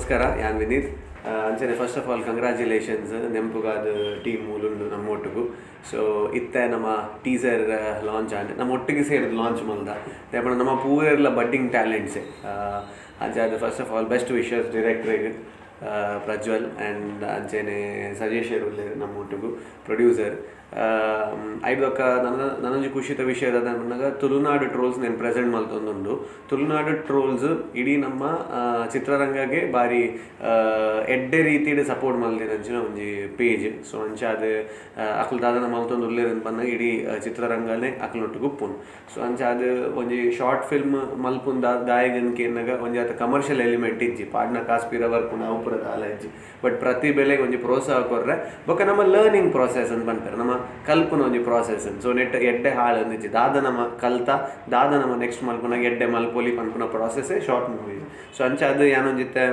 ನಮಸ್ಕಾರ, ಯಾನ್ ವಿನೀತ್. ಅಂಚನೆ ಫಸ್ಟ್ ಆಫ್ ಆಲ್ ಕಂಗ್ರ್ಯಾಚುಲೇಷನ್ಸ್ ನೆಂಪುಗಾದ ಟೀಮ್ ಮೂಲುಂಡು ನಮ್ಮ ಒಟ್ಟುಗು. ಸೊ ಇತ್ತೆ ನಮ್ಮ ಟೀಸರ್ ಲಾಂಚ್ ಆಂಡ್, ನಮ್ಮ ಒಟ್ಟಿಗೆ ಸೇರಿದ್ ಲಾಂಚ್ ಮಲ್ದ. ದಾಯೆ ನಮ್ಮ ಪೂರೆರ್ಲ ಬಡ್ಡಿಂಗ್ ಟ್ಯಾಲೆಂಟ್ಸ್. ಅಂಚಾದ್ first of all best wishes ಡೈರೆಕ್ಟ್ರಿಗೆ ಪ್ರಜ್ವಲ್ and ಅಂಚನೆ ಸಜೇಶರ್ ಉಲ್ಲೆರ್ ನಮ್ಮ ಒಟ್ಟುಗು ಪ್ರೊಡ್ಯೂಸರ್. ಐಡ್ ಬೊಕ್ಕ ನನ್ನ ನನೊಂಜಿ ಖುಷಿತ ವಿಷಯ ದಾದ ಪನ್ನಗ, ತುಳುನಾಡು ಟ್ರೋಲ್ಸ್ నేను ಪ್ರೆಸೆಂಟ್ ಮಲ್ತೊಂದುಂಡು. ತುಳುನಾಡು ಟ್ರೋಲ್ಸ್ ಇಡೀ ನಮ್ಮ ಚಿತ್ರರಂಗಗೆ ಬಾರಿ ಎಡ್ಡೆ ರೀತಿಡ್ ಸಪೋರ್ಟ್ ಮಲ್ದಿನಂಚಿನ ಒಂಜಿ ಪೇಜ್. ಸೊ ಅಂಚಾದ್ ಅಕುಲು ದಾದನ ಮಲ್ತೊಂದು ಉಲ್ಲೆರ್ ಪನ್ನಗ ಇಡೀ ಚಿತ್ರರಂಗನೇ ಅಕುಲೊಟ್ಟುಗು ಉಪ್ಪುಂಡು. ಸೊ ಅಂಚಾದ್ ಒಂಜಿ ಶಾರ್ಟ್ ಫಿಲ್ಮ್ ಮಲ್ಪುನ್ ದಾಯೆಗ್ ಕೇನ್ನಗ, ಒಂಜಿ ಆತ ಕಮರ್ಷಿಯಲ್ ಎಲಿಮೆಂಟ್ ಇಜ್ಜಿ, ಪಾಡ್ನ ಕಾಸ್ ಪಿರ ಬರ್ಪುಂಡು ಅವು ಪೂರ ದಾಲ ಇಜ್ಜಿ. ಬಟ್ ಪ್ರತಿ ಬೆಲೆಗೆ ಒಂಜಿ ಪ್ರೋತ್ಸಾಹ ಕೊರ್ರೆ ಬೊಕ್ಕ ನಮ್ಮ ಲರ್ನಿಂಗ್ ಪ್ರಾಸೆಸ್ ಅಂತ ಪನ್ಪೆರ್, ನಮ್ಮ ಕಲ್ಪುನ ಒಂಜಿ ಪ್ರಾಸೆಸ್. ಸೊ ನೆಟ್ ಎಡ್ಡೆ ಹಾಳು ಅಂದಿಜ್ಜಿ, ದಾದ ನಮ್ಮ ಕಲ್ತ, ದಾದ ನಮ್ಮ ನೆಕ್ಸ್ಟ್ ಮಲ್ಪುನ, ಎಡ್ಡೆ ಮಲ್ಪೊಲಿ ಪನ್ಪುನ ಪ್ರಾಸೆಸ್ಸೇ ಶಾರ್ಟ್ ಮೂವೀಸ್. ಸೊ ಅಂಚಾದ್ ಯಾನೊಂಜಿತ್ತೆ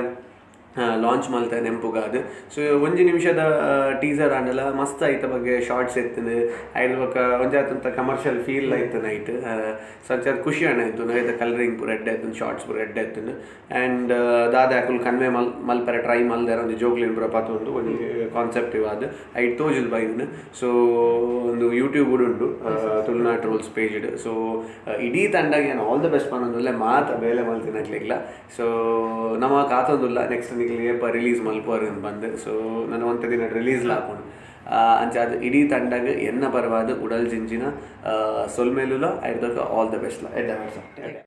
ಲಾಂಚ್ ಮಲ್ತೆ ನೆಂಪುಗಾದ್. ಸೊ ಒಂಜಿ ನಿಮಿಷದ ಟೀಸರ್ ಆಂಡಲ ಮಸ್ತ್ ಐತ ಬಗ್ಗೆ ಶಾರ್ಟ್ಸ್ ಇತ್ತುಂಡು. ಐಡ್ ಬೊಕ್ಕ ಒಂಜಾತಂತ ಕಮರ್ಷಿಯಲ್ ಫೀಲ್ ಇತ್ತು ನೈಟ್. ಸೊ ಅಂಚಾದ್ ಖುಷಿ ಆಯ್ತು, ಐತ ಕಲರಿಂಗ್ ಪೂರ ಎಡ್ಡೆ ಇತ್ತುಂಡು, ಶಾರ್ಟ್ಸ್ ಪೂರ ಎಡ್ಡೆ ಇತ್ತುಂಡು. ಆ್ಯಂಡ್ ದಾದ ಅಕುಲು ಕನ್ವೆ ಮಲ್ಪರೆ ಟ್ರೈ ಮಲ್ದಾರ, ಒಂಜಿ ಜೋಕ್ಲಿನ್ ಪೂರ ಪತೊಂದು ಒಂಜಿ ಕಾನ್ಸೆಪ್ಟ್ ಇವಾದ್ ಐಟ್ ತೋಜುದು ಬೈದ್ಂಡ್. ಸೊ ಒಂದು ಯೂಟ್ಯೂಬ್ ಉಂಡು ತುಳುನಾಡ್ ಟ್ರೋಲ್ಸ್ ಪೇಜ್. ಸೊ ಇಡೀ ತಂಡಗೆ ನಾನು ಆಲ್ the best ಪನ್ನೊಂದುಲ್ಲೆ, ಮಾತ ಬೇಲೆ ಮಲ್ತಿನಕ್ಲೆಗ್ಲ. ಸೊ ನಮ್ಮ ಕಾತೊಂದುಲ್ಲ ನೆಕ್ಸ್ಟ್ ನಿಕ್ಲೆ ಏಪ ರಿಲೀಸ್ ಮಲ್ಪುವರ್ ಬಂದು. ಸೊ ನಾನು ಒಂತೆ ದಿನ ರಿಲೀಸ್ ಲಾಪುಂಡು. ಅಂಚಾದ್ ಇಡೀ ತಂಡಗ್ ಎನ್ನ ಪರವಾದ ಉಡಲ್ ಜಿಂಜಿನ ಸೊಲ್ಮೆಲುಲ, ಐಡ್ದೊಕ ಆಲ್ the best ಲ. ಎಡ್ಡೆ.